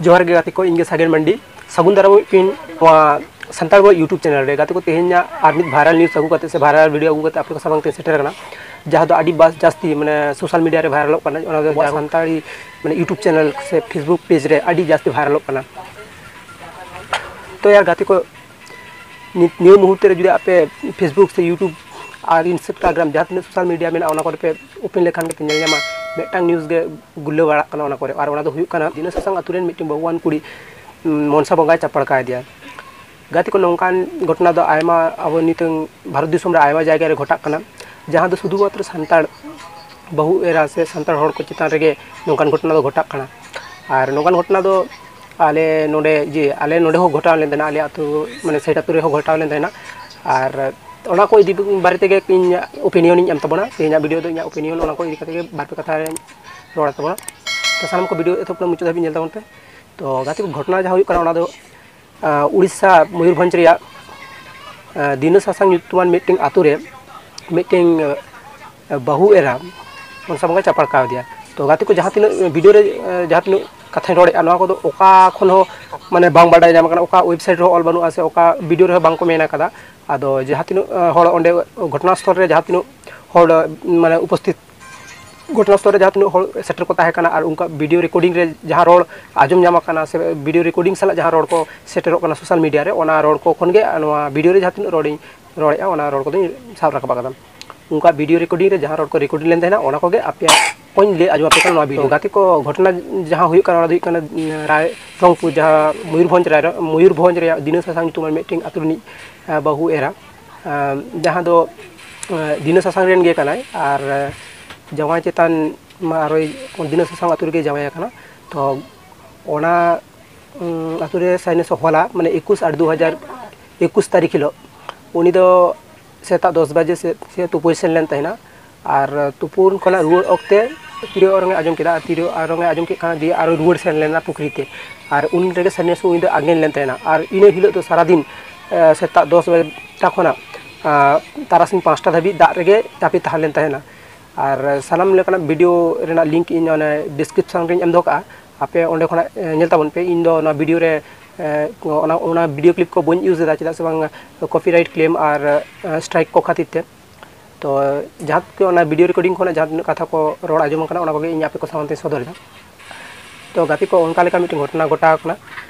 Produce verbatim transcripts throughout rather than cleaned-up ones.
ᱡᱚᱦᱟᱨ ᱜᱮ ᱜᱟᱛᱮ ᱠᱚ, ᱤᱧ ᱜᱮ ᱥᱟᱜᱮᱱ ᱢᱟᱱᱰᱤ᱾ ᱥᱟᱹᱜᱩᱱ ᱫᱟᱨᱟᱢ ᱢᱤᱫᱴᱤᱱ ᱱᱚᱣᱟ ᱥᱟᱱᱛᱟᱲ ᱵᱚᱭ YouTube ᱪᱮᱱᱮᱞ ᱨᱮ᱾ ᱜᱟᱛᱮ ᱠᱚ, ᱛᱮᱦᱮᱧᱟᱜ ᱟᱨ ᱢᱤᱫ ᱵᱷᱟᱭᱨᱟᱞ ᱱᱤᱭᱩᱡᱽ ᱟᱹᱜᱩ ᱠᱟᱛᱮ ᱥᱮ ᱵᱷᱟᱭᱨᱟᱞ ᱵᱷᱤᱰᱤᱭᱳ ᱟᱹᱜᱩ ᱠᱟᱛᱮ ᱟᱯᱮ ᱠᱚ ᱥᱟᱢᱟᱝ ᱛᱮ ᱥᱮᱴᱮᱨ ᱟᱠᱟᱱᱟ, ᱡᱟᱦᱟᱸ ᱫᱚ ᱟᱹᱰᱤ ᱵᱟᱥ ᱡᱟᱹᱥᱛᱤ ᱢᱟᱱᱮ ᱥᱳᱥᱟᱞ ᱢᱤᱰᱤᱭᱟ ᱨᱮ ᱵᱷᱟᱭᱨᱟᱞᱚᱜ ᱠᱟᱱᱟ᱾ ᱚᱱᱟ ᱫᱚ ᱟᱵᱚᱣᱟᱜ ᱥᱟᱱᱛᱟᱲᱤ ᱢᱟᱱᱮ YouTube ᱪᱮᱱᱮᱞ ᱥᱮ Facebook ᱯᱮᱡᱽ ᱨᱮ ᱟᱹᱰᱤ ᱡᱟᱹᱥᱛᱤ ᱵᱷᱟᱭᱨᱟᱞᱚᱜ ᱠᱟᱱᱟ᱾ ᱛᱚ ᱭᱟᱨ ᱜᱟᱛᱮ ᱠᱚ, ᱱᱤᱛ ᱱᱤᱭᱟᱹ ᱢᱩᱦᱩᱨᱛᱮ ᱨᱮ ᱡᱩᱫᱤ ᱟᱯᱮ Facebook ᱥᱮ YouTube ᱟᱨ Instagram ᱡᱟᱦᱟᱸ ᱛᱤᱱᱟᱹᱜ ᱥᱳᱥᱟᱞ ᱢᱤᱰᱤᱭᱟ ᱢᱮᱱᱟᱜᱼᱟ, ᱚᱱᱟ ᱠᱚᱨᱮ ᱯᱮ ᱳᱯᱮᱱ ᱞᱮᱠᱷᱟᱱ ᱜᱮᱯᱮ ᱧᱮᱞ ᱧᱟᱢᱟ ᱢᱤᱫᱴᱟᱝ ᱱᱤᱭᱩᱡᱽ ᱜᱮ ᱜᱩᱞᱟᱹᱣ ᱵᱟᱲᱟᱜ ᱠᱟᱱᱟ ᱚᱱᱟ ᱠᱚᱨᱮ᱾ ᱟᱨ ᱚᱱᱟ ᱫᱚ ᱦᱩᱭᱩᱜ ᱠᱟᱱᱟ ᱫᱤᱱᱟᱹ ᱥᱟᱥᱟᱝ ᱟᱛᱳ ᱨᱮᱱ ᱢᱤᱫᱴᱮᱱ ᱵᱟᱹᱦᱩᱣᱟᱱ ᱠᱩᱲᱤ, ᱩᱸ, ᱢᱚᱱᱥᱟ ᱵᱚᱸᱜᱟᱭ ᱪᱟᱯᱟᱲ ᱠᱟᱭ ᱫᱮᱭᱟ᱾ ᱜᱟᱛᱮ ᱠᱚ, ᱱᱚᱝᱠᱟᱱ ᱜᱷᱚᱴᱚᱱᱟ ᱫᱚ ᱟᱭᱢᱟ, ᱟᱵᱚ ᱱᱤᱛᱚᱝ ᱵᱷᱟᱨᱚᱛ ᱫᱤᱥᱚᱢ ᱨᱮ ᱟᱭᱢᱟ ᱡᱟᱭᱜᱟ ᱨᱮ ᱜᱷᱚᱴᱟᱜ ᱠᱟᱱᱟ, ᱡᱟᱦᱟᱸ ᱫᱚ ᱥᱩᱫᱷᱩ ᱢᱟᱛᱨᱚ ᱥᱟᱱᱛᱟᱲ ᱵᱟᱹᱦᱩ ᱮᱨᱟ ᱥᱮ ᱥᱟᱱᱛᱟᱲ ᱦᱚᱲ ᱠᱚ ᱪᱮᱛᱟᱱ ᱨᱮᱜᱮ ᱱᱚᱝᱠᱟᱱ ᱜᱷᱚᱴᱚᱱᱟ ᱫᱚ ᱜᱷᱚᱴᱟᱜ ᱠᱟᱱᱟ᱾ ᱟᱨ ᱱᱚᱝᱠᱟᱱ ᱜᱷᱚᱴᱚᱱᱟ ᱫᱚ ᱟᱞᱮ ᱱᱚᱰᱮ, ᱡᱮ ᱟᱞᱮ ᱱᱚᱰᱮ ᱦᱚᱸ ᱜᱷᱚᱴᱟᱣ ᱞᱮᱱ ᱛᱟᱦᱮᱱᱟ, ᱟᱞᱮ ᱟᱹᱛᱩ ᱢᱟᱱᱮ ᱥᱮᱴ ᱟᱹᱛᱩ ᱨᱮᱦᱚᱸ ᱜᱷᱚᱴᱟᱣ ᱞᱮᱱ ᱛᱟᱦᱮᱱᱟ᱾ ᱟᱨ ᱚᱱᱟ ᱠᱚ ᱤᱫᱤ ᱵᱟᱨᱮ ᱛᱮᱜᱮ ᱤᱧ ᱳᱯᱤᱱᱤᱭᱚᱱ ᱤᱧ ᱮᱢ ᱛᱟᱵᱚᱱᱟ᱾ ᱛᱮᱦᱮᱧᱟᱜ ᱵᱷᱤᱰᱤᱭᱳ ᱫᱚ ᱤᱧᱟᱹᱜ ᱳᱯᱤᱱᱤᱭᱚᱱ, ᱚᱱᱟ ᱠᱚ ᱤᱫᱤ ᱠᱟᱛᱮ ᱜᱮ ᱵᱟᱨ ᱯᱮ ᱠᱟᱛᱷᱟ ᱨᱚᱲ ᱛᱟᱵᱚᱱᱟ᱾ ᱛᱚ ᱥᱟᱱᱟᱢ ᱠᱚ ᱵᱷᱤᱰᱤᱭᱳ ᱮᱛᱚᱦᱚᱵ ᱠᱷᱚᱱ ᱢᱩᱪᱟᱹᱫ ᱫᱷᱟᱹᱵᱤᱡ ᱧᱮᱞ ᱛᱟᱵᱚᱱ ᱯᱮ᱾ ᱛᱚ ᱜᱟᱛᱮ ᱠᱚ, ᱜᱷᱚᱴᱚᱱᱟ ᱡᱟᱦᱟᱸ ᱦᱩᱭᱩᱜ ᱠᱟᱱᱟ, ᱚᱱᱟ ᱫᱚ ᱟᱸ, ᱩᱲᱤᱥᱥᱟ ᱢᱚᱭᱩᱨᱵᱷᱚᱸᱡᱽ ᱨᱮᱭᱟᱜ, ᱟᱸ, ᱫᱤᱱᱟᱹ ᱥᱟᱥᱟᱝ ᱧᱩᱛᱩᱢᱟᱱ ᱢᱤᱫᱴᱮᱱ ᱟᱛᱳ ᱨᱮ ᱢᱤᱫᱴᱮᱱ, ᱟᱸ, ᱵᱟᱹᱦᱩ ᱮᱨᱟ ᱢᱚᱱᱥᱟ ᱵᱚᱸᱜᱟᱭ ᱪᱟᱯᱟᱲ ᱠᱟᱣᱫᱮᱭᱟ᱾ ᱛᱚ ᱜᱟᱛᱮ ᱠᱚ, ᱡᱟᱦᱟᱸ ᱛᱤᱱᱟᱹᱜ ᱵᱷᱤᱰᱤᱭᱳ ᱨᱮ, ᱟᱸ, ᱡᱟᱦᱟᱸ ᱛᱤᱱᱟᱹᱜ ᱠᱟᱛᱷᱟᱧ ᱨᱚᱲᱮᱫᱼᱟ, ᱱᱚᱣᱟ ᱠᱚᱫᱚ ᱚᱠᱟ ᱠᱷᱚᱱ ᱦᱚᱸ ᱢᱟᱱᱮ ᱵᱟᱝ ᱵᱟᱰᱟᱭ ᱧᱟᱢ ᱟᱠᱟᱱᱟ, ᱚᱠᱟ ᱳᱭᱮᱵᱽᱥᱟᱭᱤᱴ ᱨᱮᱦᱚᱸ ᱚᱞ ᱵᱟᱹᱱᱩᱜᱼᱟ ᱥᱮ ᱚᱠᱟ ᱵᱷᱤᱰᱤᱭᱳ ᱨᱮᱦᱚᱸ ᱵᱟᱝ ᱠᱚ ᱢᱮᱱ ᱟᱠᱟᱫᱟ᱾ ᱟᱫᱚ ᱡᱟᱦᱟᱸ ᱛᱤᱱᱟᱹᱜ, ᱟᱸ, ᱦᱚᱲ ᱚᱸᱰᱮ ᱜᱷᱚᱴᱚᱱᱟ ᱥᱛᱷᱚᱞ ᱨᱮ ᱡᱟᱦᱟᱸ ᱛᱤᱱᱟᱹᱜ ᱦᱚᱲ, ᱢᱟᱱᱮ ᱩᱯᱚᱥᱛᱷᱤᱛ, ᱜᱷᱚᱴᱚᱱᱟ ᱥᱛᱷᱚᱞ ᱨᱮ ᱡᱟᱦᱟᱸ ᱛᱤᱱᱟᱹᱜ ᱦᱚᱲ ᱥᱮᱴᱮᱨ ᱠᱚ ᱛᱟᱦᱮᱸ ᱠᱟᱱᱟ ᱟᱨ ᱩᱱᱠᱩᱣᱟᱜ ᱵᱷᱤᱰᱤᱭᱳ ᱨᱮᱠᱚᱨᱰᱤᱝ ᱨᱮ ᱡᱟᱦᱟᱸ ᱨᱚᱲ ᱟᱸᱡᱚᱢ ᱧᱟᱢ ᱟᱠᱟᱱᱟ ᱥᱮ ᱵᱷᱤᱰᱤᱭᱳ ᱨᱮᱠᱚᱨᱰᱤᱝ ᱥᱟᱞᱟᱜ ᱡᱟᱦᱟᱸ ᱨᱚᱲ ᱠᱚ ᱥᱮᱴᱮᱨᱚᱜ ᱠᱟᱱᱟ ᱥᱳᱥᱟᱞ ᱢᱤᱰᱤᱭᱟ ᱨᱮ, ᱚᱱᱟ ᱨᱚᱲ ᱠᱚ ᱠᱷᱚᱱ ᱜᱮ ᱱᱚᱣᱟ ᱵᱷᱤᱰᱤᱭᱳ ᱨᱮ ᱡᱟᱦᱟᱸ ᱛᱤᱱᱟᱹᱜ ᱨᱚᱲᱤᱧ ᱨᱚᱲᱮᱫᱼᱟ, ᱚᱱᱟ ᱨᱚᱲ ᱠᱚᱫᱚᱧ ᱥᱟᱵ ᱨᱟᱠᱟᱵ ᱟᱠᱟᱫᱟ᱾ ᱩᱱᱠᱩᱣᱟᱜ ᱵᱷᱤᱰᱤᱭᱳ ᱨᱮᱠᱚᱨᱰᱤᱝ ᱨᱮ ᱡᱟᱦᱟᱸ ᱨᱚᱲ ᱠᱚ ᱨᱮᱠᱚᱨᱰᱤᱝ ᱞᱮᱱ ᱛᱟᱦᱮᱱᱟ, ᱚᱱᱟ ᱠᱚᱜᱮ ᱟᱯᱮᱭᱟᱜ ᱠᱚᱧ ᱞᱟᱹᱭ ᱟᱸᱡᱚᱢ ᱟᱯᱮ ᱠᱟᱱᱟ ᱱᱚᱣᱟ ᱵᱷᱤᱰᱤᱭᱳ᱾ ᱜᱟᱛᱮ ᱠᱚ, ᱜᱷᱚᱴᱚᱱᱟ ᱡᱟᱦᱟᱸ ᱦᱩᱭᱩᱜ ᱠᱟᱱᱟ, ᱚᱱᱟ ᱫᱚ ᱦᱩᱭᱩᱜ ᱠᱟᱱᱟ, ᱩᱸ, ᱨᱟᱭᱨᱚᱝᱯᱩᱨ, ᱡᱟᱦᱟᱸ ᱢᱚᱭᱩᱨᱵᱷᱚᱸᱡᱽ, ᱨᱟᱭᱨᱚᱝ-, ᱢᱚᱭᱩᱨᱵᱷᱚᱸᱡᱽ ᱨᱮᱭᱟᱜ ᱫᱤᱱᱟᱹ ᱥᱟᱥᱟᱝ ᱧᱩᱛᱩᱢᱟᱱ ᱢᱤᱫᱴᱮᱱ ᱟᱹᱛᱩ ᱨᱤᱱᱤᱡ, ᱟᱸ, ᱵᱟᱹᱦᱩ ᱮᱨᱟ, ᱟᱸ, ᱡᱟᱦᱟᱸ ᱫᱚ, ᱟᱸ, ᱫᱤᱱᱟᱹ ᱥᱟᱥᱟᱝ ᱨᱮᱱ ᱜᱮ ᱠᱟᱱᱟᱭ ᱟᱨ, ᱟᱸ, ᱡᱟᱶᱟᱭ ᱪᱮᱛᱟᱱ ᱢᱟ ᱟᱨᱚᱭ ᱫᱤᱱᱟᱹ ᱥᱟᱥᱟᱝ ᱟᱹᱛᱩ ᱨᱮᱜᱮ ᱡᱟᱶᱟᱭ ᱟᱠᱟᱱᱟ᱾ ᱛᱚ ᱚᱱᱟ, ᱩᱸ, ᱟᱹᱛᱩ ᱨᱮ ᱥᱟᱭᱱᱮᱥ ᱦᱚᱞᱟ, ᱢᱟᱱᱮ ᱮᱠᱩᱥ ᱟᱴ ᱫᱩ ᱦᱟᱡᱟᱨ ᱮᱠᱩᱥ ᱛᱟᱹᱨᱤᱠᱷ ᱦᱤᱞᱳᱜ ᱩᱱᱤ ᱫᱚ ᱥᱮᱛᱟᱜ ᱫᱚᱥ ᱵᱟᱡᱮ ᱥᱮᱫ ᱥᱮ ᱛᱩᱯᱩᱭ ᱥᱮᱱ ᱞᱮᱱ ᱛᱟᱦᱮᱱᱟ᱾ ᱟᱨ ᱛᱩᱯᱩᱱ ᱠᱷᱚᱱᱟᱜ ᱨᱩᱣᱟᱹᱲ ᱚᱠᱛᱮ ᱛᱤᱨᱭᱳ ᱚᱨᱚᱝ ᱮ ᱟᱸᱡᱚᱢ ᱠᱮᱫᱟ᱾ ᱟᱨ ᱛᱤᱨᱭᱳ ᱚᱨᱚᱝ ᱮ ᱟᱸᱡᱚᱢ ᱠᱮᱫ ᱠᱷᱟᱱ ᱫᱤᱭᱮ ᱟᱨᱚ ᱨᱩᱣᱟᱹᱲ ᱥᱮᱱ ᱞᱮᱱᱟ ᱯᱩᱠᱷᱨᱤ ᱛᱮ᱾ ᱟᱨ ᱩᱱ ᱨᱮᱜᱮ ᱥᱟᱭᱱᱮᱥ ᱩᱱᱤ ᱫᱚ ᱟᱸᱜᱮᱱ ᱞᱮᱱ ᱛᱟᱦᱮᱱᱟ᱾ ᱟᱨ ᱤᱱᱟᱹ ᱦᱤᱞᱳᱜ ᱫᱚ ᱥᱟᱨᱟᱫᱤᱱ, ᱮ, ᱥᱮᱛᱟᱜ ᱫᱚᱥ ᱵᱟᱡᱮ ᱠᱷᱚᱱᱟᱜ, ᱟ, ᱛᱟᱨᱟᱥᱤᱧ ᱯᱟᱸᱪᱴᱟ ᱫᱷᱟᱹᱵᱤᱡ ᱫᱟᱜ ᱨᱮᱜᱮ ᱪᱟᱯᱮ ᱛᱟᱦᱮᱸ ᱞᱮᱱ ᱛᱟᱦᱮᱱᱟ᱾ ᱟᱨ ᱥᱟᱱᱟᱢ ᱞᱮᱠᱟᱱᱟᱜ ᱵᱷᱤᱰᱤᱭᱳ ᱨᱮᱱᱟᱜ ᱞᱤᱝᱠ ᱤᱧ ᱚᱱᱮ ᱰᱤᱥᱠᱨᱤᱯᱥᱚᱱ ᱨᱤᱧ ᱮᱢ ᱫᱚᱦᱚ ᱠᱟᱜᱼᱟ᱾ ᱟᱯᱮ ᱚᱸᱰᱮ ᱠᱷᱚᱱᱟᱜ ᱧᱮᱞ ᱛᱟᱵᱚᱱ ᱯᱮ᱾ ᱤᱧ ᱫᱚ ᱱᱚᱣᱟ ᱵᱷᱤᱰᱤᱭᱳ ᱨᱮ ᱚᱱᱟ ᱚᱱᱟ ᱵᱷᱤᱰᱤᱭᱳ ᱠᱞᱤᱯ ᱠᱚ ᱵᱟᱹᱧ ᱤᱭᱩᱡᱽ ᱮᱫᱟ, ᱪᱮᱫᱟᱜ ᱥᱮ ᱵᱟᱝ ᱠᱚᱯᱤᱨᱟᱭᱤᱴ ᱠᱞᱮᱢ ᱟᱨ ᱥᱴᱨᱟᱭᱤᱠ ᱠᱚ ᱠᱷᱟᱹᱛᱤᱨ ᱛᱮ᱾ ᱛᱚ ᱡᱟᱦᱟᱸ ᱠᱚ ᱚᱱᱟ ᱵᱷᱤᱰᱤᱭᱳ ᱨᱮᱠᱳᱨᱰᱤᱝ ᱠᱷᱚᱱᱟᱜ ᱡᱟᱦᱟᱸ ᱛᱤᱱᱟᱹᱜ ᱠᱟᱛᱷᱟ ᱠᱚ ᱨᱚᱲ ᱟᱸᱡᱚᱢ ᱟᱠᱟᱱᱟ, ᱚᱱᱟ ᱠᱚᱜᱮ ᱤᱧ ᱟᱯᱮ ᱠᱚ ᱥᱟᱢᱟᱝ ᱛᱮᱧ ᱥᱚᱫᱚᱨ ᱮᱫᱟ᱾ ᱛᱚ ᱜᱟᱛᱮ ᱠᱚ, ᱚᱱᱠᱟ ᱞᱮᱠᱟ ᱢᱤᱫᱴᱮᱱ ᱜᱷᱚᱴᱚᱱᱟ ᱜᱷᱚᱴᱟᱣ ᱟᱠᱟᱱᱟ᱾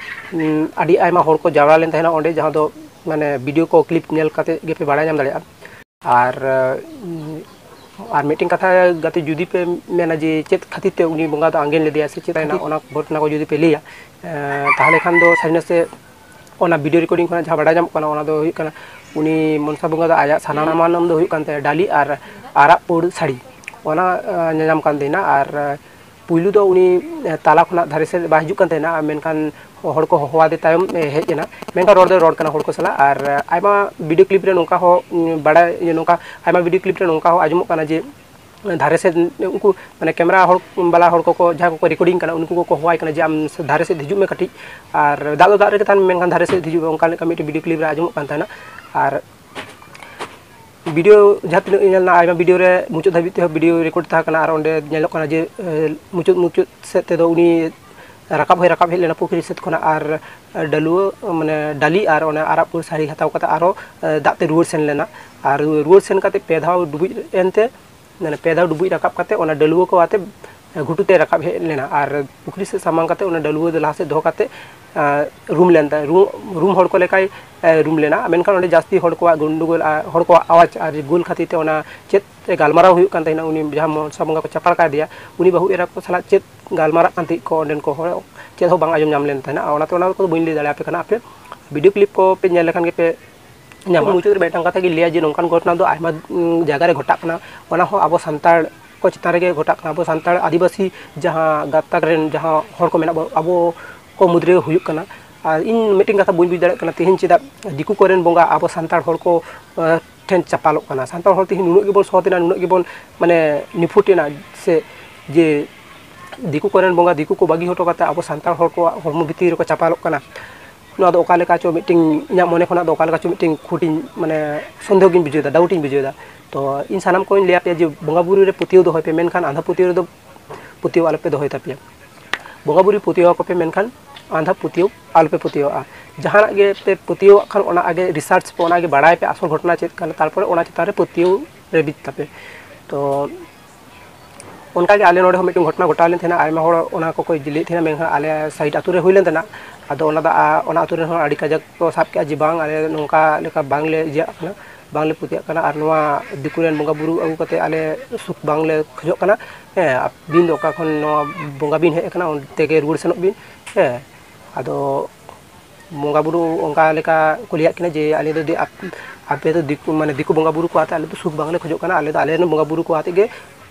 ᱩᱸ, ᱟᱹᱰᱤ ᱟᱭᱢᱟ ᱦᱚᱲ ᱠᱚ ᱡᱟᱣᱨᱟ ᱞᱮᱱ ᱛᱟᱦᱮᱱᱟ ᱚᱸᱰᱮ, ᱡᱟᱦᱟᱸ ᱫᱚ ᱢᱟᱱᱮ ᱵᱷᱤᱰᱤᱭᱳ ᱠᱚ ᱠᱞᱤᱯ ᱧᱮᱞ ᱠᱟᱛᱮ ᱜᱮᱯᱮ ᱵᱟᱲᱟᱭ ᱧᱟᱢ ᱫᱟᱲᱮᱭᱟᱜᱼᱟ᱾ ᱟᱨ ᱩᱸ, ᱟᱨ ᱢᱤᱫᱴᱮᱱ ᱠᱟᱛᱷᱟ ᱜᱟᱛᱮ, ᱡᱩᱫᱤ ᱯᱮ ᱢᱮᱱᱟ ᱡᱮ ᱪᱮᱫ ᱠᱷᱟᱹᱛᱤᱨ ᱛᱮ ᱩᱱᱤ ᱵᱚᱸᱜᱟ ᱫᱚ ᱟᱸᱜᱮᱱ ᱞᱮᱫᱮᱭᱟ ᱥᱮ ᱪᱮᱫ ᱛᱟᱦᱮᱱᱟ, ᱚᱱᱟ ᱜᱷᱚᱴᱚᱱᱟ ᱠᱚ ᱡᱩᱫᱤ ᱯᱮ ᱞᱟᱹᱭᱟ, ᱮᱸ, ᱛᱟᱦᱚᱞᱮ ᱠᱷᱟᱱ ᱫᱚ ᱥᱟᱹᱨᱤ ᱱᱟᱥᱮ ᱚᱱᱟ ᱵᱷᱤᱰᱤᱭᱳ ᱨᱮᱠᱳᱨᱰᱤᱝ ᱠᱷᱚᱱᱟᱜ ᱡᱟᱦᱟᱸ ᱵᱟᱰᱟᱭ ᱧᱟᱢᱚᱜ ᱠᱟᱱᱟ, ᱚᱱᱟ ᱫᱚ ᱦᱩᱭᱩᱜ ᱠᱟᱱᱟ ᱩᱱᱤ ᱢᱚᱱᱥᱟ ᱵᱚᱸᱜᱟ ᱫᱚ ᱟᱭᱟᱜ ᱥᱟᱱᱟᱢ ᱢᱟᱱᱟᱢ ᱫᱚ ᱦᱩᱭᱩᱜ ᱠᱟᱱ ᱛᱟᱭᱟ ᱰᱟᱹᱞᱤ ᱟᱨ ᱟᱨᱟᱜ ᱯᱩᱸᱰ ᱥᱟᱹᱲᱤ, ᱚᱱᱟ, ᱮᱸ, ᱧᱟᱧᱟᱢ ᱠᱟᱱ ᱛᱟᱦᱮᱱᱟ᱾ ᱟᱨ, ᱮᱸ, ᱯᱩᱭᱞᱩ ᱫᱚ ᱩᱱᱤ, ᱮᱸ, ᱛᱟᱞᱟ ᱠᱷᱚᱱᱟᱜ ᱫᱷᱟᱨᱮ ᱥᱮᱫ ᱵᱟᱭ ᱦᱤᱡᱩᱜ ᱠᱟᱱ ᱛᱟᱦᱮᱱᱟ, ᱢᱮᱱᱠᱷᱟᱱ ᱦᱚᱲ ᱠᱚ ᱦᱚᱦᱚᱣᱟᱫᱮ ᱛᱟᱭᱚᱢ, ᱮ, ᱦᱮᱡ ᱮᱱᱟ᱾ ᱢᱮᱱᱠᱷᱟᱱ ᱨᱚᱲ ᱫᱚᱭ ᱨᱚᱲ ᱠᱟᱱᱟ ᱦᱚᱲ ᱠᱚ ᱥᱟᱞᱟᱜ᱾ ᱟᱨ, ᱮᱸ, ᱟᱭᱢᱟ ᱵᱷᱤᱰᱤᱭᱳ ᱠᱞᱤᱯ ᱨᱮ ᱱᱚᱝᱠᱟ ᱦᱚᱸ, ᱩᱸ, ᱵᱟᱰᱟᱭ, ᱤᱭᱟᱹ, ᱱᱚᱝᱠᱟ ᱟᱭᱢᱟ ᱵᱷᱤᱰᱤᱭᱳ ᱠᱞᱤᱯ ᱨᱮ ᱱᱚᱝᱠᱟ ᱦᱚᱸ ᱟᱸᱡᱚᱢᱚᱜ ᱠᱟᱱᱟ ᱡᱮ, ᱫᱷᱟᱨᱮ ᱥᱮᱫ ᱩᱱᱠᱩ ᱢᱟᱱᱮ ᱠᱮᱢᱮᱨᱟ ᱦᱚᱲ ᱵᱟᱞᱟ ᱦᱚᱲ ᱠᱚᱠᱚ, ᱡᱟᱦᱟᱸᱭ ᱠᱚᱠᱚ ᱨᱮᱠᱳᱨᱰᱤᱝ ᱠᱟᱱᱟ, ᱩᱱᱠᱩ ᱠᱚᱠᱚ ᱦᱚᱦᱚᱣᱟᱭ ᱠᱟᱱᱟ ᱡᱮ, "ᱟᱢ ᱫᱷᱟᱨᱮ ᱥᱮᱫ ᱦᱤᱡᱩᱜ ᱢᱮ ᱠᱟᱹᱴᱤᱡ, ᱟᱨ ᱫᱟᱜ ᱫᱚ ᱫᱟᱜ ᱨᱮᱜᱮ ᱛᱟᱦᱮᱱ ᱢᱮ, ᱢᱮᱱᱠᱷᱟᱱ ᱫᱷᱟᱨᱮ ᱥᱮᱫ ᱦᱤᱡᱩᱜ ᱢᱮ", ᱚᱱᱠᱟ ᱞᱮᱠᱟ ᱢᱤᱫᱴᱮᱱ ᱵᱷᱤᱰᱤᱭᱳ ᱠᱞᱤᱯ ᱨᱮ ᱟᱸᱡᱚᱢᱚᱜ ᱠᱟᱱ ᱛᱟᱦᱮᱱᱟ᱾ ᱟᱨ ᱵᱷᱤᱰᱤᱭᱳ ᱡᱟᱦᱟᱸ ᱛᱤᱱᱟᱹᱜ ᱤᱧ ᱧᱮᱞ ᱮᱱᱟ, ᱟᱭᱢᱟ ᱵᱷᱤᱰᱤᱭᱳ ᱨᱮ ᱢᱩᱪᱟᱹᱫ ᱫᱷᱟᱹᱵᱤᱡ ᱛᱮᱦᱚᱸ ᱵᱷᱤᱰᱤᱭᱳ ᱨᱮᱠᱳᱨᱰ ᱛᱟᱦᱮᱸ ᱠᱟᱱᱟ, ᱟᱨ ᱚᱸᱰᱮ ᱧᱮᱞᱚᱜ ᱠᱟᱱᱟ ᱡᱮ, ᱮ, ᱢᱩᱪᱟᱹᱫ ᱢᱩᱪᱟᱹᱫ ᱥᱮᱫ ᱛᱮᱫᱚ ᱩᱱᱤ ᱨᱟᱠᱟᱵ ᱦᱚᱸᱭ ᱨᱟᱠᱟᱵ ᱦᱮᱡ ᱞᱮᱱᱟ ᱯᱩᱠᱷᱨᱤ ᱥᱮᱫ ᱠᱷᱚᱱᱟᱜ, ᱟᱨ ᱰᱟᱹᱞᱩᱣᱟᱹ, ᱢᱟᱱᱮ, ᱰᱟᱹᱞᱤ ᱟᱨ ᱚᱱᱟ ᱟᱨᱟᱜ ᱯᱩᱸᱰ ᱥᱟᱹᱲᱤ ᱦᱟᱛᱟᱣ ᱠᱟᱛᱮ ᱟᱨᱦᱚᱸ, ᱮ, ᱫᱟᱜ ᱛᱮ ᱨᱩᱣᱟᱹᱲ ᱥᱮᱱ ᱞᱮᱱᱟ᱾ ᱟᱨ ᱨᱩᱣᱟᱹᱲ ᱥᱮᱱ ᱠᱟᱛᱮ ᱯᱮ ᱫᱷᱟᱣ ᱰᱩᱵᱩᱡ ᱮᱱᱛᱮ, ᱢᱟᱱᱮ, ᱯᱮ ᱫᱷᱟᱣ ᱰᱩᱵᱩᱡ ᱨᱟᱠᱟᱵ ᱠᱟᱛᱮ ᱚᱱᱟ ᱰᱟᱹᱞᱩᱣᱟᱹ ᱠᱚ ᱟᱛᱮ ᱜᱷᱩᱴᱩ ᱛᱮ ᱨᱟᱠᱟᱵ ᱦᱮᱡ ᱞᱮᱱᱟ᱾ ᱟᱨ ᱯᱩᱠᱷᱨᱤ ᱥᱮᱫ ᱥᱟᱢᱟᱝ ᱠᱟᱛᱮ ᱚᱱᱟ ᱰᱟᱹᱞᱩᱣᱟᱹ ᱫᱚ ᱞᱟᱦᱟ ᱥᱮᱫ ᱫᱚᱦᱚ ᱠᱟᱛᱮ, ᱟᱸ, ᱨᱩᱢ ᱞᱮᱱ ᱛᱟᱭ, ᱨᱩ-, ᱨᱩᱢ ᱦᱚᱲ ᱠᱚ ᱞᱮᱠᱟᱭ, ᱮ, ᱨᱩᱢ ᱞᱮᱱᱟ᱾ ᱢᱮᱱᱠᱷᱟᱱ ᱚᱸᱰᱮ ᱡᱟᱹᱥᱛᱤ ᱦᱚᱲ ᱠᱚᱣᱟᱜ ᱜᱩᱱᱰᱩᱜᱳᱞ, ᱟᱨ ᱦᱚᱲ ᱠᱚᱣᱟᱜ ᱟᱣᱟᱡᱽ ᱟᱨ ᱜᱳᱞ ᱠᱷᱟᱹᱛᱤᱨ ᱛᱮ ᱚᱱᱟ ᱪᱮᱫ ᱛᱮ ᱜᱟᱞᱢᱟᱨᱟᱣ ᱦᱩᱭᱩᱜ ᱠᱟᱱ ᱛᱟᱦᱮᱱᱟ, ᱩᱱᱤ ᱡᱟᱦᱟᱸ ᱢᱚᱱᱥᱟ ᱵᱚᱸᱜᱟ ᱠᱚ ᱪᱟᱯᱟᱲ ᱠᱟᱫᱮᱭᱟ, ᱩᱱᱤ ᱵᱟᱹᱦᱩ ᱮᱨᱟ ᱠᱚ ᱥᱟᱞᱟᱜ ᱪᱮᱫ ᱜᱟᱞᱢᱟᱨᱟᱜ ᱠᱟᱱ ᱛᱟᱦᱮᱸᱫ ᱠᱚ ᱚᱸᱰᱮᱱ ᱠᱚ ᱦᱚᱲ, ᱪᱮᱫ ᱦᱚᱸ ᱵᱟᱝ ᱟᱸᱡᱚᱢ ᱧᱟᱢ ᱞᱮᱱ ᱛᱟᱦᱮᱱᱟ᱾ ᱚᱱᱟᱛᱮ ᱚᱱᱟ ᱠᱚᱫᱚ ᱵᱟᱹᱧ ᱞᱟᱹᱭ ᱫᱟᱲᱮᱭᱟᱯᱮ ᱠᱟᱱᱟ᱾ ᱟᱯᱮ ᱵᱷᱤᱰᱤᱭᱳ ᱠᱞᱤᱯ ᱠᱚ ᱯᱮ ᱧᱮᱞ ᱞᱮᱠᱷᱟᱱ ᱜᱮᱯᱮ ᱧᱟᱢᱟ᱾ ᱢᱩᱪᱟᱹᱫ ᱨᱮ ᱢᱤᱫᱴᱟᱝ ᱠᱟᱛᱷᱟ ᱜᱤᱧ ᱞᱟᱹᱭᱟ ᱡᱮ ᱱᱚᱝᱠᱟᱱ ᱜᱷᱚᱴᱚᱱᱟ ᱫᱚ ᱟᱭᱢᱟ, ᱩᱸ, ᱡᱟᱭᱜᱟ ᱨᱮ ᱜᱷᱚᱴᱟᱜ ᱠᱟᱱᱟ, ᱚᱱᱟ ᱦᱚᱸ ᱟᱵᱚ ᱥᱟᱱᱛᱟᱲ ᱠᱚ ᱪᱮᱛᱟᱱ ᱨᱮᱜᱮ ᱜᱷᱚᱴᱟᱜ ᱠᱟᱱᱟ᱾ ᱟᱵᱚ ᱥᱟᱱᱛᱟᱲ ᱟᱹᱫᱤᱵᱟᱹᱥᱤ ᱡᱟᱦᱟᱸ ᱜᱟᱛᱟᱠ ᱨᱮᱱ ᱡᱟᱦᱟᱸ ᱦᱚᱲ ᱠᱚ ᱢᱮᱱᱟᱜ ᱵᱚ-, ᱟᱵᱚ ᱠᱚ ᱢᱩᱫᱽᱨᱮ ᱦᱩᱭᱩᱜ ᱠᱟᱱᱟ᱾ ᱟᱨ ᱤᱧ ᱢᱤᱫᱴᱮᱱ ᱠᱟᱛᱷᱟ ᱵᱟᱹᱧ ᱵᱩᱡᱽ ᱫᱟᱲᱮᱭᱟᱜ ᱠᱟᱱᱟ, ᱛᱮᱦᱮᱧ ᱪᱮᱫᱟᱜ ᱫᱤᱠᱩ ᱠᱚᱨᱮᱱ ᱵᱚᱸᱜᱟ ᱟᱵᱚ ᱥᱟᱱᱛᱟᱲ ᱦᱚᱲ ᱠᱚ, ᱮᱸ, ᱴᱷᱮᱱ ᱪᱟᱯᱟᱞᱚᱜ ᱠᱟᱱᱟ? ᱥᱟᱱᱛᱟᱲ ᱦᱚᱲ ᱛᱮᱦᱮᱧ ᱱᱩᱱᱟᱹᱜ ᱜᱮᱵᱚᱱ ᱥᱚᱛ ᱮᱱᱟ, ᱱᱩᱱᱟᱹᱜ ᱜᱮᱵᱚᱱ, ᱢᱟᱱᱮ, ᱱᱤᱯᱷᱩᱴ ᱮᱱᱟ, ᱥᱮ ᱡᱮ ᱫᱤᱠᱩ ᱠᱚᱨᱮᱱ ᱵᱚᱸᱜᱟ ᱫᱤᱠᱩ ᱠᱚ ᱵᱟᱹᱜᱤ ᱦᱚᱴᱚ ᱠᱟᱛᱮ ᱟᱵᱚ ᱥᱟᱱᱛᱟᱲ ᱦᱚᱲ ᱠᱚᱣᱟᱜ ᱦᱚᱲᱢᱚ ᱵᱷᱤᱛᱤᱨ ᱨᱮᱠᱚ ᱪᱟᱯᱟᱞᱚᱜ ᱠᱟᱱᱟ᱾ ᱱᱚᱣᱟ ᱫᱚ ᱚᱠᱟ ᱞᱮᱠᱟ ᱪᱚ ᱢᱤᱫᱴᱮᱱ, ᱤᱧᱟᱹᱜ ᱢᱚᱱᱮ ᱠᱷᱚᱱᱟᱜ ᱫᱚ ᱚᱠᱟ ᱞᱮᱠᱟ ᱪᱚ ᱢᱤᱫᱴᱮᱱ ᱠᱷᱩᱴᱤᱧ, ᱢᱟᱱᱮ, ᱥᱚᱱᱫᱮᱦᱚ ᱜᱤᱧ ᱵᱩᱡᱷᱟᱹᱣ ᱮᱫᱟ, ᱰᱟᱣᱩᱴ ᱤᱧ ᱵᱩᱡᱷᱟᱹᱣ ᱮᱫᱟ᱾ ᱛᱚ ᱤᱧ ᱥᱟᱱᱟᱢ ᱠᱚᱧ ᱞᱟᱹᱭ ᱟᱯᱮᱭᱟ ᱡᱮ ᱵᱚᱸᱜᱟ ᱵᱩᱨᱩ ᱨᱮ ᱯᱟᱹᱛᱭᱟᱹᱣ ᱫᱚᱦᱚᱭ ᱯᱮ, ᱢᱮᱱᱠᱷᱟᱱ ᱟᱸᱫᱷᱟ ᱯᱟᱹᱛᱭᱟᱹᱣ ᱨᱮᱫᱚ ᱯᱟᱹᱛᱭᱟᱹᱣ ᱟᱞᱚᱯᱮ ᱫᱚᱦᱚᱭ ᱛᱟᱯᱮᱭᱟ᱾ ᱵᱚᱸᱜᱟ ᱵᱩᱨᱩ ᱯᱟᱹᱛᱭᱟᱹᱣ ᱟᱠᱚ ᱯᱮ, ᱢᱮᱱᱠᱷᱟᱱ ᱟᱸᱫᱷᱟ ᱯᱟᱹᱛᱭᱟᱹᱣ ᱟᱞᱚᱯᱮ ᱯᱟᱹᱛᱭᱟᱹᱣᱟᱜᱼᱟ᱾ ᱡᱟᱦᱟᱱᱟᱜ ᱜᱮ ᱯᱮ ᱯᱟᱹᱛᱭᱟᱹᱣᱟᱜ ᱠᱷᱟᱱ, ᱚᱱᱟ ᱟᱜᱮ ᱨᱤᱥᱟᱨᱪ ᱯᱮ, ᱚᱱᱟ ᱜᱮ ᱵᱟᱲᱟᱭ ᱯᱮ, ᱟᱥᱚᱞ ᱜᱷᱚᱴᱚᱱᱟ ᱪᱮᱫ ᱠᱟᱱᱟ, ᱛᱟᱨᱯᱚᱨᱮ ᱚᱱᱟ ᱪᱮᱛᱟᱱ ᱨᱮ ᱯᱟᱹᱛᱭᱟᱹᱣ ᱨᱮᱵᱤᱫ ᱛᱟᱯᱮ᱾ ᱛᱚ ᱚᱱᱠᱟᱜᱮ ᱟᱞᱮ ᱱᱚᱰᱮ ᱦᱚᱸ ᱢᱤᱫᱴᱮᱱ ᱜᱷᱚᱴᱚᱱᱟ ᱜᱷᱚᱴᱟᱣ ᱞᱮᱱ ᱛᱟᱦᱮᱱᱟ, ᱟᱭᱢᱟ ᱦᱚᱲ ᱚᱱᱟ ᱠᱚᱠᱚ ᱞᱟᱹᱭᱮᱫ ᱛᱟᱦᱮᱱᱟ, ᱢᱮᱱᱠᱷᱟᱱ ᱟᱞᱮ ᱥᱟᱭᱤᱰ ᱟᱹᱛᱩ ᱨᱮ ᱦᱩᱭ ᱞᱮᱱ ᱛᱟᱦᱮᱱᱟ᱾ ᱟᱫᱚ ᱚᱱᱟ ᱫᱚ, ᱟ, ᱚᱱᱟ ᱟᱹᱛᱩ ᱨᱮᱱ ᱦᱚᱲ ᱟᱹᱰᱤ ᱠᱟᱡᱟᱠ ᱠᱚ ᱥᱟᱵ ᱠᱮᱜᱼᱟ ᱡᱮ, ᱵᱟᱝ, ᱟᱞᱮ ᱱᱚᱝᱠᱟ ᱞᱮᱠᱟ ᱵᱟᱝᱞᱮ ᱤᱭᱟᱹᱜ ᱠᱟᱱᱟ, ᱵᱟᱝᱞᱮ ᱯᱟᱹᱛᱭᱟᱹᱜ ᱠᱟᱱᱟ, ᱟᱨ ᱱᱚᱣᱟ ᱫᱤᱠᱩ ᱨᱮᱱ ᱵᱚᱸᱜᱟ ᱵᱩᱨᱩ ᱟᱹᱜᱩ ᱠᱟᱛᱮ ᱟᱞᱮ ᱥᱩᱠ ᱵᱟᱝᱞᱮ ᱠᱷᱚᱡᱚᱜ ᱠᱟᱱᱟ᱾ ᱦᱮᱸ, ᱟᱹᱵᱤᱱ ᱫᱚ ᱚᱠᱟ ᱠᱷᱚᱱ ᱱᱚᱣᱟ ᱵᱚᱸᱜᱟ ᱵᱤᱱ ᱦᱮᱡ ᱟᱠᱟᱱᱟ, ᱚᱱᱛᱮ ᱜᱮ ᱨᱩᱣᱟᱹᱲ ᱥᱮᱱᱚᱜ ᱵᱤᱱ᱾ ᱦᱮᱸ, ᱟᱫᱚ ᱵᱚᱸᱜᱟ ᱵᱩᱨᱩ ᱚᱱᱠᱟ ᱞᱮᱠᱟ ᱠᱚ ᱞᱟᱹᱭᱟᱜ ᱠᱤᱱᱟ ᱡᱮ, ᱟᱞᱮ ᱫᱚ ᱫᱤ-, ᱟᱯ-, ᱟᱯᱮ ᱫᱚ ᱫᱤᱠᱩ, ᱢᱟᱱᱮ ᱫᱤᱠᱩ ᱵᱚᱸᱜᱟ ᱵᱩᱨᱩ ᱠᱚ ᱟᱛᱮ ᱟᱞᱮ ᱫᱚ ᱥᱩᱠ ᱵᱟᱝᱞᱮ ᱠᱷᱚᱡᱚᱜ ᱠᱟᱱᱟ, ᱟᱞᱮ ᱫᱚ ᱟᱞᱮ ᱨᱮᱱ ᱵᱚᱸᱜᱟ ᱵᱩᱨᱩ ᱠᱚ ᱟᱛᱮ ᱜᱮ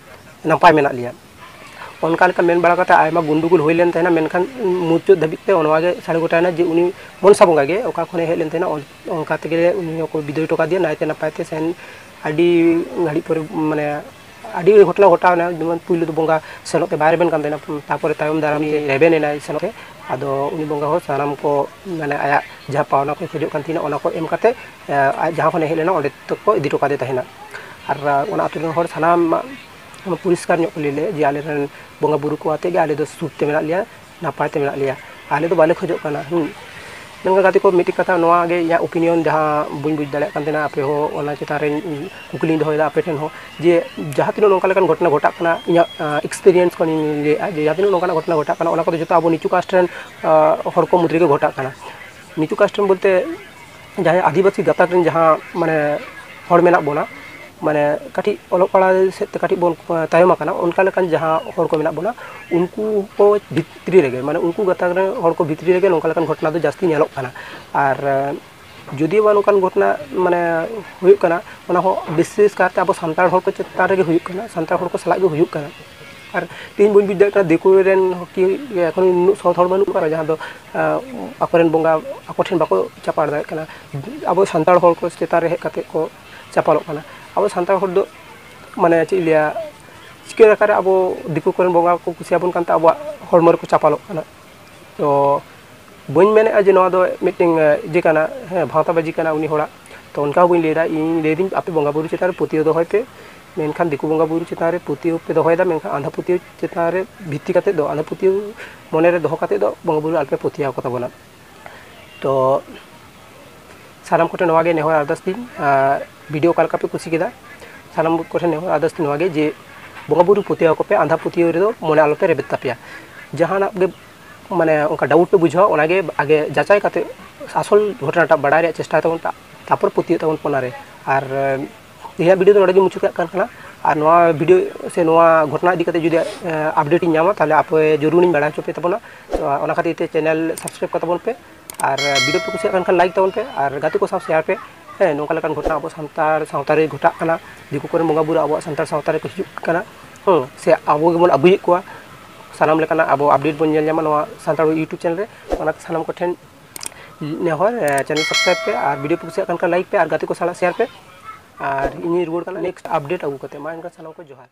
ᱱᱟᱯᱟᱭ ᱢᱮᱱᱟᱜ ᱞᱮᱭᱟ᱾ ᱚᱱᱠᱟ ᱞᱮᱠᱟ ᱢᱮᱱ ᱵᱟᱲᱟ ᱠᱟᱛᱮ ᱟᱭᱢᱟ ᱜᱩᱱᱰᱩᱜᱩᱞ ᱦᱩᱭ ᱞᱮᱱ ᱛᱟᱦᱮᱱᱟ, ᱢᱮᱱᱠᱷᱟᱱ ᱢᱩᱪᱟᱹᱫ ᱫᱷᱟᱹᱵᱤᱡ ᱛᱮ ᱚᱱᱟ ᱜᱮ ᱥᱟᱹᱨᱤ ᱜᱚᱴᱟᱭᱮᱱᱟ ᱡᱮ ᱩᱱᱤ ᱢᱚᱱᱥᱟ ᱵᱚᱸᱜᱟ ᱜᱮ ᱚᱠᱟ ᱠᱷᱚᱱᱮ ᱦᱮᱡ ᱞᱮᱱ ᱛᱟᱦᱮᱱᱟ, ᱚᱱ-, ᱚᱱᱠᱟ ᱛᱮᱜᱮ ᱩᱱᱤ ᱦᱚᱸᱠᱚ ᱵᱤᱫᱟᱹᱭ ᱦᱚᱴᱚ ᱠᱟᱫᱮᱭᱟ ᱱᱟᱭᱛᱮ ᱱᱟᱯᱟᱭ ᱛᱮ᱾ ᱥᱮᱱ ᱟᱹᱰᱤ ᱜᱷᱟᱹᱲᱤᱡ ᱯᱚᱨᱮ, ᱢᱟᱱᱮ ᱟᱹᱰᱤ ᱜᱷᱚᱴᱚᱱᱟ ᱜᱷᱚᱴᱟᱣ ᱮᱱᱟ, ᱡᱮᱢᱚᱱ ᱯᱩᱭᱞᱩ ᱫᱚ ᱵᱚᱸᱜᱟ ᱥᱮᱱᱚᱜ ᱛᱮ ᱵᱟᱭ ᱨᱮᱵᱮᱱ ᱠᱟᱱ ᱛᱟᱦᱮᱱᱟ, ᱛᱟᱨᱯᱚᱨᱮ ᱛᱟᱭᱚᱢ ᱫᱟᱨᱟᱢ ᱛᱮ ᱨᱮᱵᱮᱱ ᱮᱱᱟᱭ ᱥᱮᱱᱚᱜ ᱛᱮ᱾ ᱟᱫᱚ ᱩᱱᱤ ᱵᱚᱸᱜᱟ ᱦᱚᱸ ᱥᱟᱱᱟᱢ ᱠᱚ, ᱢᱟᱱᱮ ᱟᱭᱟᱜ ᱡᱟᱦᱟᱸ ᱯᱟᱣᱱᱟ ᱠᱚᱭ ᱠᱷᱚᱡᱚᱜ ᱠᱟᱱ ᱛᱟᱦᱮᱱᱟ, ᱚᱱᱟ ᱠᱚ ᱮᱢ ᱠᱟᱛᱮ, ᱮ, ᱟᱡ ᱡᱟᱦᱟᱸ ᱠᱷᱚᱱᱮ ᱦᱮᱡ ᱞᱮᱱᱟ ᱚᱸᱰᱮ ᱛᱮᱠᱚ ᱤᱫᱤ ᱦᱚᱴᱚ ᱠᱟᱫᱮ ᱛᱟᱦᱮᱱᱟ᱾ ᱟᱨ, ᱮ, ᱚᱱᱟ ᱟᱹᱛᱩ ᱨᱮᱱ ᱦᱚᱲ ᱥᱟᱱᱟᱢ ᱯᱚᱨᱤᱥᱠᱟᱨ ᱧᱚᱜ ᱠᱚ ᱞᱟᱹᱭ ᱞᱮᱫ ᱡᱮ ᱟᱞᱮ ᱨᱮᱱ ᱵᱚᱸᱜᱟ ᱵᱩᱨᱩ ᱠᱚ ᱟᱛᱮ ᱜᱮ ᱟᱞᱮ ᱫᱚ ᱥᱩᱠ ᱛᱮ ᱢᱮᱱᱟᱜ ᱞᱮᱭᱟ, ᱱᱟᱯᱟᱭ ᱛᱮ ᱢᱮᱱᱟᱜ ᱞᱮᱭᱟ, ᱟᱞᱮ ᱫᱚ ᱵᱟᱞᱮ ᱠᱷᱚᱡᱚᱜ ᱠᱟᱱᱟ᱾ ᱦᱩᱸ᱾ ᱢᱮᱱᱠᱷᱟᱱ ᱜᱟᱛᱮ ᱠᱚ, ᱢᱤᱫᱴᱤᱡ ᱠᱟᱛᱷᱟ ᱱᱚᱣᱟ ᱜᱮ ᱤᱧᱟᱹᱜ ᱚᱯᱤᱱᱤᱭᱚᱱ, ᱡᱟᱦᱟᱸ ᱵᱟᱹᱧ ᱵᱩᱡᱽ ᱫᱟᱲᱮᱭᱟᱜ ᱠᱟᱱ ᱛᱟᱦᱮᱱᱟ, ᱟᱯᱮ ᱦᱚᱸ ᱚᱱᱟ ᱪᱮᱛᱟᱱ ᱨᱮ ᱠᱩᱠᱞᱤᱧ ᱫᱚᱦᱚᱭᱮᱫᱟ ᱟᱯᱮ ᱴᱷᱮᱱ ᱦᱚᱸ, ᱡᱮ ᱡᱟᱦᱟᱸ ᱛᱤᱱᱟᱹᱜ ᱱᱚᱝᱠᱟ ᱞᱮᱠᱟᱱ ᱜᱷᱚᱴᱚᱱᱟ ᱜᱷᱚᱴᱟᱜ ᱠᱟᱱᱟ, ᱤᱧᱟᱹᱜ, ᱟ, ᱮᱠᱥᱯᱮᱨᱤᱭᱮᱱᱥ ᱠᱷᱚᱱᱤᱧ ᱞᱟᱹᱭᱮᱫᱼᱟ, ᱡᱮ ᱡᱟᱦᱟᱸ ᱛᱤᱱᱟᱹᱜ ᱱᱚᱝᱠᱟᱱᱟᱜ ᱜᱷᱚᱴᱚᱱᱟ ᱜᱷᱚᱴᱟᱜ ᱠᱟᱱᱟ, ᱚᱱᱟ ᱠᱚᱫᱚ ᱡᱚᱛᱚ ᱟᱵᱚ ᱱᱤᱪᱩ ᱠᱟᱥᱴ ᱨᱮᱱ, ᱟ, ᱦᱚᱲ ᱠᱚ ᱢᱩᱫᱽ ᱨᱮᱜᱮ ᱜᱷᱚᱴᱟᱜ ᱠᱟᱱᱟ᱾ ᱱᱤᱪᱩ ᱠᱟᱥᱴ ᱨᱮᱱ ᱵᱚᱞᱛᱮ ᱡᱟᱦᱟᱸᱭ ᱟᱹᱫᱤᱵᱟᱹᱥᱤ ᱜᱟᱛᱟᱠ ᱨᱮᱱ ᱡᱟᱦᱟᱸ, ᱢᱟᱱᱮ, ᱦᱚᱲ ᱢᱮᱱᱟᱜ ᱵᱚᱱᱟ, ᱢᱟᱱᱮ, ᱠᱟᱹᱴᱤᱡ ᱚᱞᱚᱜ ᱯᱟᱲᱦᱟᱣ ᱥᱮᱫ ᱛᱮ ᱠᱟᱹᱴᱤᱡ ᱵᱚᱱ, ᱟ, ᱛᱟᱭᱚᱢ ᱟᱠᱟᱱᱟ, ᱚᱱᱠᱟ ᱞᱮᱠᱟᱱ ᱡᱟᱦᱟᱸ ᱦᱚᱲ ᱠᱚ ᱢᱮᱱᱟᱜ ᱵᱚᱱᱟ, ᱩᱱᱠᱩ ᱠᱚ ᱵᱷᱤᱛᱨᱤ ᱨᱮᱜᱮ, ᱢᱟᱱᱮ, ᱩᱱᱠᱩ ᱜᱟᱛᱟᱠ ᱨᱮᱱ ᱦᱚᱲ ᱠᱚ ᱵᱷᱤᱛᱨᱤ ᱨᱮᱜᱮ ᱱᱚᱝᱠᱟ ᱞᱮᱠᱟᱱ ᱜᱷᱚᱴᱚᱱᱟ ᱫᱚ ᱡᱟᱹᱥᱛᱤ ᱧᱮᱞᱚᱜ ᱠᱟᱱᱟ᱾ ᱟᱨ, ᱟ, ᱡᱩᱫᱤ ᱵᱟ ᱱᱚᱝᱠᱟᱱ ᱜᱷᱚᱴᱚᱱᱟ, ᱢᱟᱱᱮ, ᱦᱩᱭᱩᱜ ᱠᱟᱱᱟ, ᱚᱱᱟ ᱦᱚᱸ ᱵᱤᱥᱮᱥ ᱠᱟᱨᱛᱮ ᱟᱵᱚ ᱥᱟᱱᱛᱟᱲ ᱦᱚᱲ ᱠᱚ ᱪᱮᱛᱟᱱ ᱨᱮᱜᱮ ᱦᱩᱭᱩᱜ ᱠᱟᱱᱟ, ᱥᱟᱱᱛᱟᱲ ᱦᱚᱲ ᱠᱚ ᱥᱟᱞᱟᱜ ᱜᱮ ᱦᱩᱭᱩᱜ ᱠᱟᱱᱟ᱾ ᱟᱨ ᱛᱮᱦᱮᱧ ᱵᱟᱹᱧ ᱵᱩᱡᱽ ᱫᱟᱲᱮᱭᱟᱜ ᱠᱟᱱᱟ, ᱫᱤᱠᱩ ᱨᱮᱱ ᱦᱚᱸᱠᱤ ᱮᱠᱷᱚᱱ ᱩᱱᱟᱹᱜ ᱥᱚᱛ ᱦᱚᱲ ᱵᱟᱹᱱᱩᱜ ᱠᱚᱣᱟ, ᱡᱟᱦᱟᱸ ᱫᱚ, ᱟᱸ, ᱟᱠᱚᱨᱮᱱ ᱵᱚᱸᱜᱟ ᱟᱠᱚ ᱴᱷᱮᱱ ᱵᱟᱠᱚ ᱪᱟᱯᱟᱲ ᱫᱟᱲᱮᱭᱟᱜ ᱠᱟᱱᱟ᱾ ᱟᱵᱚ ᱥᱟᱱᱛᱟᱲ ᱦᱚᱲ ᱠᱚ ᱪᱮᱛᱟᱱ ᱨᱮ ᱦᱮᱡ ᱠᱟᱛᱮ ᱠᱚ ᱪᱟᱯᱟᱞᱚᱜ ᱠᱟᱱᱟ᱾ ᱟᱵᱚ ᱥᱟᱱᱛᱟᱲ ᱦᱚᱲ ᱫᱚ, ᱢᱟᱱᱮ, ᱪᱮᱫ ᱤᱧ ᱞᱟᱹᱭᱟ, ᱪᱤᱠᱟᱹ ᱞᱮᱠᱟᱨᱮ ᱟᱵᱚ ᱫᱤᱠᱩ ᱠᱚᱨᱮᱱ ᱵᱚᱸᱜᱟ ᱠᱚ ᱠᱩᱥᱤᱭᱟᱵᱚᱱ ᱠᱟᱱᱛᱮ ᱟᱵᱚᱣᱟᱜ ᱦᱚᱲᱢᱚ ᱨᱮᱠᱚ ᱪᱟᱯᱟᱞᱚᱜ ᱠᱟᱱᱟ? ᱛᱚ, ᱵᱟᱹᱧ ᱢᱮᱱᱮᱫᱼᱟ ᱡᱮ ᱱᱚᱣᱟ ᱫᱚ ᱢᱤᱫᱴᱮᱱ, ᱮ, ᱤᱭᱟᱹ ᱠᱟᱱᱟ, ᱦᱮᱸ, ᱵᱷᱟᱶᱛᱟᱵᱟᱡᱤ ᱠᱟᱱᱟ ᱩᱱᱤ ᱦᱚᱲᱟᱜ᱾ ᱛᱚ, ᱚᱱᱠᱟ ᱦᱚᱸ ᱵᱟᱹᱧ ᱞᱟᱹᱭᱫᱟ, ᱤᱧ ᱞᱟᱹᱭᱫᱟᱹᱧ ᱟᱯᱮ ᱵᱚᱸᱜᱟ ᱵᱩᱨᱩ ᱪᱮᱛᱟᱱ ᱨᱮ ᱯᱟᱹᱛᱭᱟᱹᱣ ᱫᱚᱦᱚᱭ ᱯᱮ᱾ ᱢᱮᱱᱠᱷᱟᱱ ᱫᱤᱠᱩ ᱵᱚᱸᱜᱟ ᱵᱩᱨᱩ ᱪᱮᱛᱟᱱ ᱨᱮ ᱯᱟᱹᱛᱭᱟᱹᱣ ᱯᱮ ᱫᱚᱦᱚᱭᱮᱫᱟ, ᱢᱮᱱᱠᱷᱟᱱ ᱟᱸᱫᱷᱟ ᱯᱟᱹᱛᱭᱟᱹᱣ ᱪᱮᱛᱟᱱ ᱨᱮ ᱵᱷᱤᱛᱛᱤ ᱠᱟᱛᱮᱫ ᱫᱚ, ᱟᱸᱫᱷᱟ ᱯᱟᱹᱛᱭᱟᱹᱣ ᱢᱚᱱᱮ ᱨᱮ ᱫᱚᱦᱚ ᱠᱟᱛᱮᱫ ᱫᱚ ᱵᱚᱸᱜᱟ ᱵᱩᱨᱩ ᱟᱞᱚᱯᱮ ᱯᱟᱹᱛᱭᱟᱹᱣ ᱟᱠᱚ ᱛᱟᱵᱚᱱᱟ᱾ ᱛᱚ ᱥᱟᱱᱟᱢ ᱠᱚᱴᱷᱮᱱ ᱱᱚᱣᱟ ᱜᱮ ᱱᱮᱦᱚᱨ ᱟᱨᱫᱟᱥ ᱫᱤᱱ, ᱟᱨ ᱵᱷᱤᱰᱤᱭᱳ ᱚᱠᱟ ᱞᱮᱠᱟ ᱯᱮ ᱠᱩᱥᱤ ᱠᱮᱫᱟ, ᱥᱟᱱᱟᱢ ᱠᱚᱴᱷᱮᱱ ᱱᱮᱦᱚᱨ ᱟᱨᱫᱟᱥ ᱫᱤᱱ ᱱᱚᱣᱟ ᱜᱮ ᱡᱮ ᱵᱚᱸᱜᱟ ᱵᱩᱨᱩ ᱯᱟᱹᱛᱭᱟᱹᱣ ᱟᱠᱚ ᱯᱮ, ᱟᱸᱫᱷᱟ ᱯᱟᱹᱛᱭᱟᱹᱣ ᱨᱮᱫᱚ ᱢᱚᱱᱮ ᱟᱞᱚᱯᱮ ᱨᱮᱵᱮᱫ ᱛᱟᱯᱮᱭᱟ᱾ ᱡᱟᱦᱟᱱᱟᱜ ᱜᱮ ᱢᱟᱱᱮ ᱚᱱᱠᱟ ᱰᱟᱣᱩᱴ ᱯᱮ ᱵᱩᱡᱷᱟᱹᱣᱟ, ᱚᱱᱟᱜᱮ ᱟᱜᱮ ᱡᱟᱪᱟᱭ ᱠᱟᱛᱮ ᱟᱥᱚᱞ ᱜᱷᱚᱴᱚᱱᱟᱴᱟᱜ ᱵᱟᱲᱟᱭ ᱨᱮᱭᱟᱜ ᱪᱮᱥᱴᱟᱭ ᱛᱟᱵᱚᱱ, ᱛᱟ-, ᱛᱟᱨᱯᱚᱨ ᱯᱟᱹᱛᱭᱟᱹᱜ ᱛᱟᱵᱚᱱ ᱯᱮ ᱚᱱᱟᱨᱮ᱾ ᱟᱨ ᱛᱮᱦᱮᱧᱟᱜ ᱵᱷᱤᱰᱤᱭᱳ ᱫᱚ ᱱᱚᱰᱮ ᱜᱮ ᱢᱩᱪᱟᱹᱫ ᱠᱟᱜ ᱠᱟᱱ ᱠᱟᱱᱟ᱾ ᱟᱨ ᱱᱚᱣᱟ ᱵᱷᱤᱰᱤᱭᱳ ᱥᱮ ᱱᱚᱣᱟ ᱜᱷᱚᱴᱚᱱᱟ ᱤᱫᱤ ᱠᱟᱛᱮ ᱡᱩᱫᱤ ᱟᱯᱰᱮᱴ ᱤᱧ ᱧᱟᱢᱟ, ᱛᱟᱦᱚᱞᱮ ᱟᱯᱮ ᱡᱚᱨᱩᱨ ᱤᱧ ᱵᱟᱲᱟᱭ ᱦᱚᱪᱚ ᱯᱮ ᱛᱟᱵᱚᱱᱟ᱾ ᱛᱚ ᱚᱱᱟ ᱠᱷᱟᱹᱛᱤᱨ ᱛᱮ ᱪᱮᱱᱮᱞ ᱥᱟᱵᱥᱠᱨᱟᱭᱤᱵ ᱠᱟᱜ ᱛᱟᱵᱚᱱ ᱯᱮ, ᱟᱨ ᱵᱷᱤᱰᱤᱭᱳ ᱯᱮ ᱠᱩᱥᱤᱭᱟᱜ ᱠᱟᱱ ᱠᱷᱟᱱ ᱞᱟᱭᱤᱠ ᱛᱟᱵᱚᱱ ᱯᱮ ᱟᱨ ᱜᱟᱛᱮ ᱠᱚ ᱥᱟᱶ ᱥᱮᱭᱟᱨ ᱯᱮ᱾ ᱦᱮᱸ, ᱱᱚᱝᱠᱟ ᱞᱮᱠᱟᱱ ᱜᱷᱚᱴᱚᱱᱟ ᱟᱵᱚ ᱥᱟᱱᱛᱟᱲ ᱥᱟᱶᱛᱟ ᱨᱮ ᱜᱷᱚᱴᱟᱜ ᱠᱟᱱᱟ, ᱫᱤᱠᱩ ᱠᱚᱨᱮᱱ ᱵᱚᱸᱜᱟ ᱵᱩᱨᱩ ᱟᱵᱚᱣᱟᱜ ᱥᱟᱱᱛᱟᱲ ᱥᱟᱶᱛᱟ ᱨᱮᱠᱚ ᱦᱤᱡᱩᱜ ᱠᱟᱱᱟ, ᱦᱮᱸ, ᱥᱮ ᱟᱵᱚ ᱜᱮᱵᱚᱱ ᱟᱹᱜᱩᱭᱮᱫ ᱠᱚᱣᱟ᱾ ᱥᱟᱱᱟᱢ ᱞᱮᱠᱟᱱᱟᱜ ᱟᱵᱚ ᱟᱯᱰᱮᱴ ᱵᱚᱱ ᱧᱮᱞ ᱧᱟᱢᱟ ᱱᱚᱣᱟ ᱥᱟᱱᱛᱟᱲ ᱭᱩᱴᱩᱵᱽ ᱪᱮᱱᱮᱞ ᱨᱮ᱾ ᱚᱱᱟᱛᱮ ᱥᱟᱱᱟᱢ ᱠᱚᱴᱷᱮᱱ ᱱᱮᱦᱚᱨ, ᱮ, ᱪᱮᱱᱮᱞ ᱥᱟᱵᱥᱠᱨᱟᱭᱤᱵ ᱯᱮ ᱟᱨ ᱵᱷᱤᱰᱤᱭᱳ ᱯᱮ ᱠᱩᱥᱤᱭᱟᱜ ᱠᱟᱱ ᱠᱷᱟᱱ ᱞᱟᱭᱤᱠ ᱯᱮ ᱟᱨ ᱜᱟᱛᱮ ᱠᱚ ᱥᱟᱞᱟᱜ ᱥᱮᱭᱟᱨ ᱯᱮ᱾ ᱟᱨ ᱤᱧᱤᱧ ᱨᱩᱣᱟᱹᱲ ᱠᱟᱱᱟ ᱱᱮᱠᱥᱴ ᱟᱯᱰᱮᱴ ᱟᱹᱜᱩ ᱠᱟᱛᱮ᱾ ᱢᱟ ᱮᱱᱠᱷᱟᱱ ᱥᱟᱱᱟᱢ ᱠᱚ ᱡᱚᱦᱟᱨ᱾